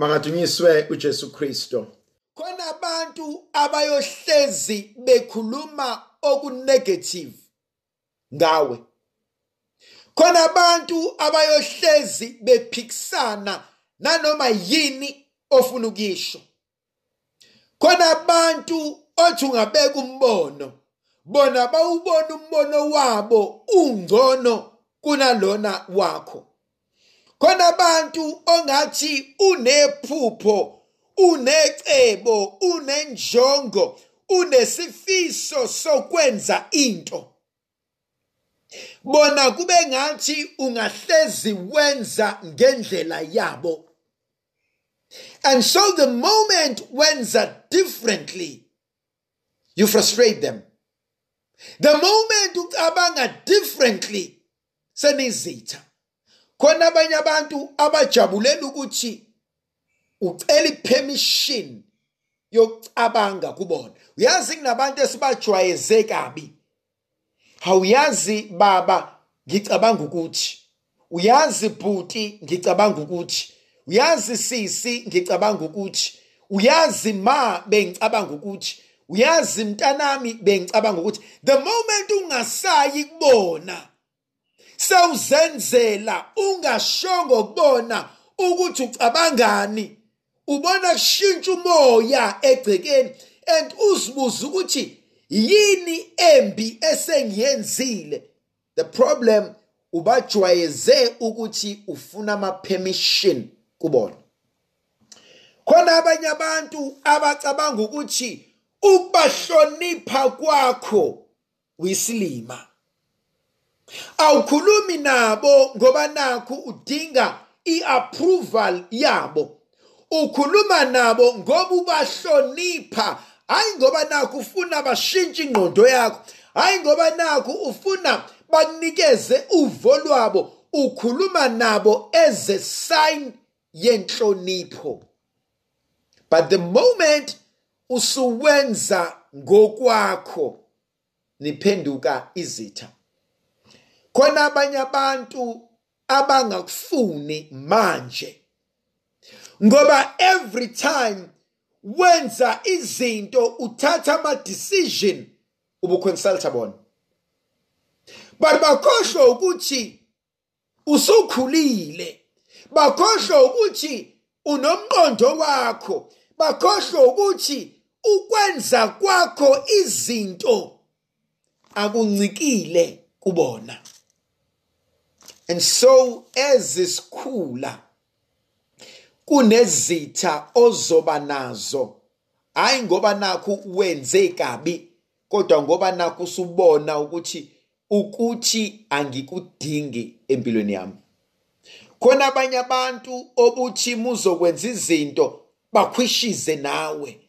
Makadunyiswe uJesu Kristo. Khona abantu abayohlezi bekhuluma okunegative ngawe. Khona abantu abayohlezi bephikisana nanoma yini ofuna ukuyisho. Khona abantu othi ungabeka umbono, bona bawubona umbono wabo ungcono kunalona wakho. Khona abantu ongathi unephupho, unecebo, unenjongo, unesifiso sokwenza into. Bona kube ngathi ungahlezi wenza ngendlela yabo. And so the moment wenza differently, you frustrate them. The moment ucabanga differently, senizitha. Khona abanye abantu abajabulela ukuthi ucela ipermission yokucabanga kubona. Uyazi kunabantu esibajwayeze kabi. Awuyazi baba ngicabanga ukuthi, uyazi bhuti ngicabanga ukuthi, uyazi sisi ngicabanga ukuthi, uyazi ma bengicabanga ukuthi, uyazi mntanami bengicabanga ukuthi. The moment ungasayi kubona, sewuzenzela ungashongo kubona ukuthi ucabangani, ubona kushintsha umoya egcekeni and uzibuza ukuthi yini embi esengiyenzile. The problem, ubajwayeze ukuthi ufuna ama permission kubona. Khona abanye abantu abacabanga ukuthi ukubahlonipha kwakho uyisilima. Awukhulumi nabo ngoba nakho udinga iapproval yabo. Ukhuluma nabo ngoba ubahlonipha, hayi ngoba nakho ufuna bashintshe ingqondo yakho, hayi ngoba nakho ufuna bakunikeze uvo lwabo. Ukhuluma nabo as a sign yenhlonipho. But the moment usuwenza ngokwakho, niphenduka izitha. Khona abanye abantu abangakufuni manje, ngoba every time wenza izinto uthatha ama decision ubuconsulta bona, but bakhohlwa ukuthi usukhulile, bakhohlwa ukuthi unomqondo wakho, bakhohlwa ukuthi ukwenza kwakho izinto akuncikile kubona. And so as isikhula kunezitha ozoba nazo, hayi ngoba nakho wenze kabi, kodwa ngoba nakho usubona ukuthi angikudingi empilweni yami. Khona abanye abantu obuthi muzokwenza izinto bakhwishize nawe,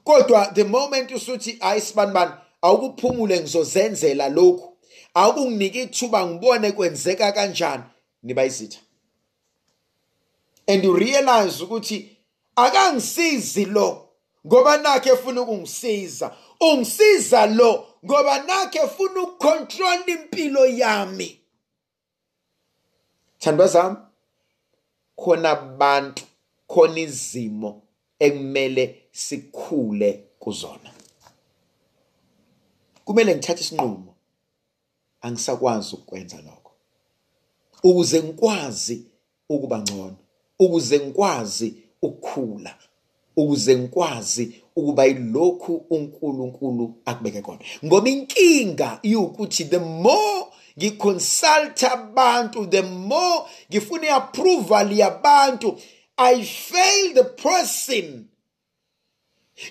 kodwa the moment usuthi hayi sibanibani awukuphumule ngizozenzela lokhu, awukunginike ithuba ngibone kwenzeka kanjani, niba izitha. And you realize ukuthi akangisizi lo ngoba nakhe efuna ukungisiza, ungisiza lo ngoba nakhe efuna ukucontrol impilo yami. Thandwa zami, khona abantu, khona izimo ekumele sikhule kuzona. Kumele ngithathe isinqumo, angisakwazi ukwenza lokho, ukuze ngikwazi ukuba ngcono, ukuze ngikwazi ukukhula, ukuze ngikwazi ukuba yilokhu uNkulunkulu akubeke kona. Ngoba inkinga iwukuthi the more ngiconsult abantu, the more ngifuna i-approval yabantu, I fail the person.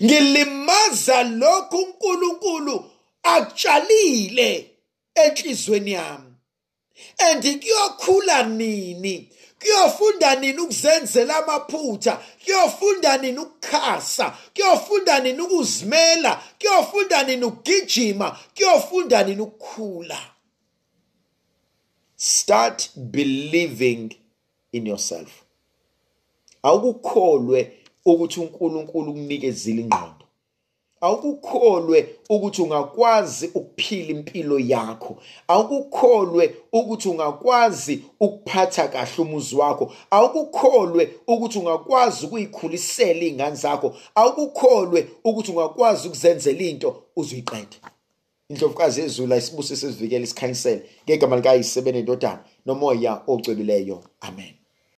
Ngilimaza lokhu uNkulunkulu akutshalile enhlizweni yami. And kuyokhula nini? Kuyofunda nini ukuzenzela amaphutha? Kuyofunda nini ukukhasa? Kuyofunda nini ukuzimela? Kuyofunda nini ukugijima? Kuyofunda nini ukukhula? Start believing in yourself. Awukukholwe ukuthi uNkulunkulu ukunikezile ingqondo. Awukukholwe ukuthi ungakwazi ukuphila impilo yakho. Awukukholwe ukuthi ungakwazi ukuphatha kahle umuzi wakho. Awukukholwe ukuthi ungakwazi ukuyikhulisela iy'ngane zakho. Awukukholwe ukuthi ungakwazi ukuzenzela into uzuyiqede. Indlovukazi yezulu ayisibusise, isivikele, isikhanyisele ngegama likaYise benendodana noMoya ocwebileyo. Amen.